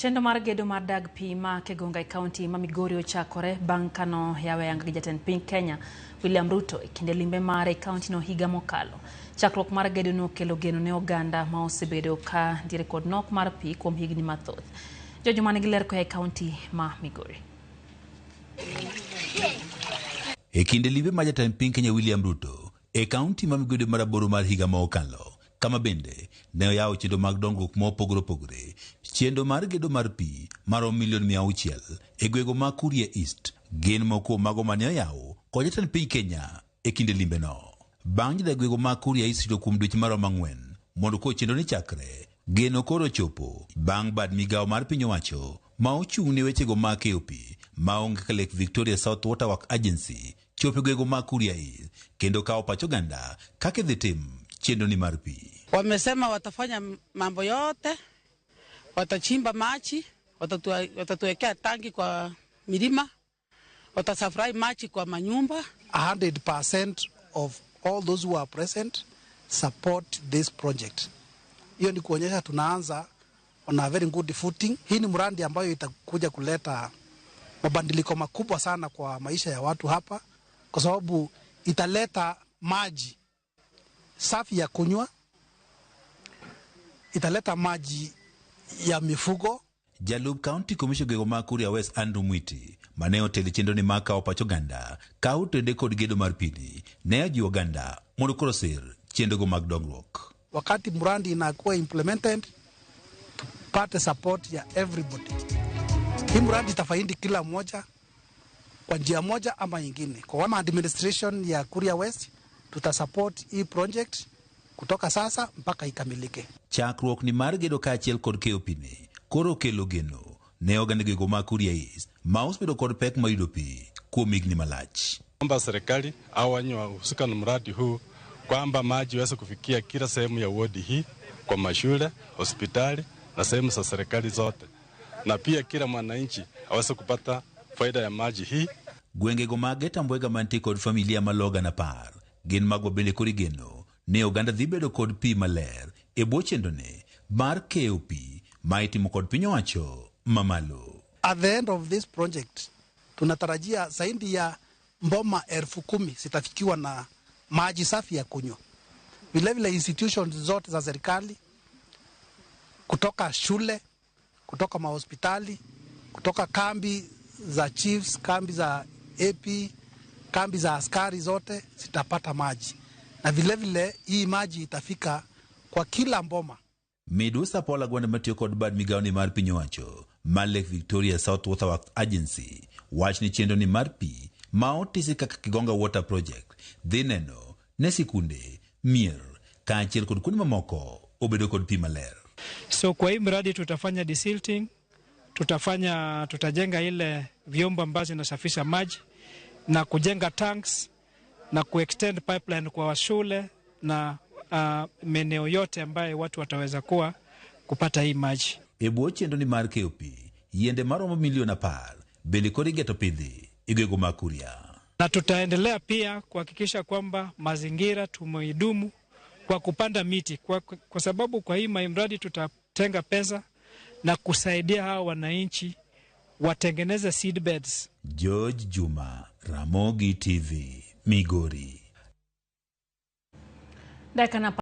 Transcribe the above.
Chenro mar gedo mar dag pi ma Kegonga e kaunti ma Migori ochakore bang' kano yawe ayanga gi jatend piny Kenya William Ruto e kinde limbe mare e kaunti no higa mokalo. Chakruok mar gedo no okelo geno ne oganda ma osebedo ka ntiere kod nok mar pi kuom higni mathoth. Jojo man gi ler koa e kaunti ma Migori. E kinde limbe mar jatend piny Kenya William Ruto e kaunti ma Migori mar aboro mar higa ma okalo, kama bende ne oyawo chenro mag dongruok ma opogore opogore, chenro mar gedo mar pi maromo milion 600 e gwego ma Kuria East gin moko kuom mago mane oyaw kod jatend piny Kenya e kinde limbeno. Bang' jodak gwego ma Kuria East rito kuom dweche maromo 4 mondo koro chenro ni chakre, geno koro ochopo bang' bad migawo mar piny owacho ma ochung' ne wechego mag keyo pi maonge kaka Lake Victoria South Water Work Agency chopo e gwego ma Kuria East kendo kawo pach oganda kaka idhi tim chenro ni mar pi. Wamesema watafanya mambo yote, watachimba maji, watatuwekea tangi kwa milima, watasupply maji kwa manyumba. 100% of all those who are present support this project. Hiyo ni kuonyesha tunaanza on a very good footing. Hii ni mradi ambayo itakuja kuleta mabadiliko makubwa sana kwa maisha ya watu hapa, kwa sababu italeta maji safi ya kunywa, italeta maji ya mifugo. Jalup County Commissioner gwego ma Kuria West Andrew Mwiti mane otelo chenro ni mar kawo pach oganda ka otende kod gedo mar pini ne ojiwo oganda mondo koro osir chenrogo mag dongruok. Wakati mradi inakuwa implemented, tupate support ya everybody. Hii mradi itafaidi kila mmoja kwa njia moja ama nyingine. Kwa wama administration ya Kuria West tutasupport hii project kutoka sasa mpaka ikamilike. Chakruok ni mar gedo kaachiel kod keyo pini koro okelo geno ne oganda gwego ma Kuria East ma osebedo kod pek mar yudo pi kuom higni malach. Omba serikali au wenye wahusika na mradi huu kwamba maji iweze kufikia kila sehemu ya wodi hii, kwa mashule, hospitali na sehemu za serikali zote, na pia kila mwananchi aweze kupata faida ya maji hii. Gwengego mag Getambwega mantie kod familia malo 10,000 gin mago bende koro igeno ni oganda dhi bedo kod pi maler e bwo chenroni mar keyo pi ma itimo kod piny owacho mamalo. At the end of this project tunatarajia zaidi ya mboma 10,000 zitafikiwa na maji safi ya kunywa. Vilevile institutions zote za serikali kutoka shule, kutoka mahospitali, kutoka kambi za chiefs, kambi za AP, kambi za askari zote zitapata maji. Na vilevile hii maji itafika kwa kila mboma. Midusa Paul Agwanda matiyo kod bad migawo ni mar piny owacho mar Lake Victoria South Water Works Agency wach ni chenro ni mar pi ma otisi kaka Kigonga Water Project dhi neno ne sikunde, mier kaachiel kod kuonde mamoko obedo kod pi maler. So kwa hii mradi tutafanya desilting, tutajenga ile vyombo ambazo zinasafisha maji na kujenga tanks na kuextend pipeline kwa shule na maeneo yote ambayo watu wataweza kuwa kupata hii maji. E bwo chenro ni mar keyo pi, yiende maromo milion 10 bende koro igeto pidhi e gwego ma Kuria. Na tutaendelea pia kuhakikisha kwamba mazingira tumeidumu kwa kupanda miti kwa sababu kwa hii mradi tutatenga pesa na kusaidia hawa wananchi watengeneze seed beds. George Juma, Ramogi TV, Migori. Dakika na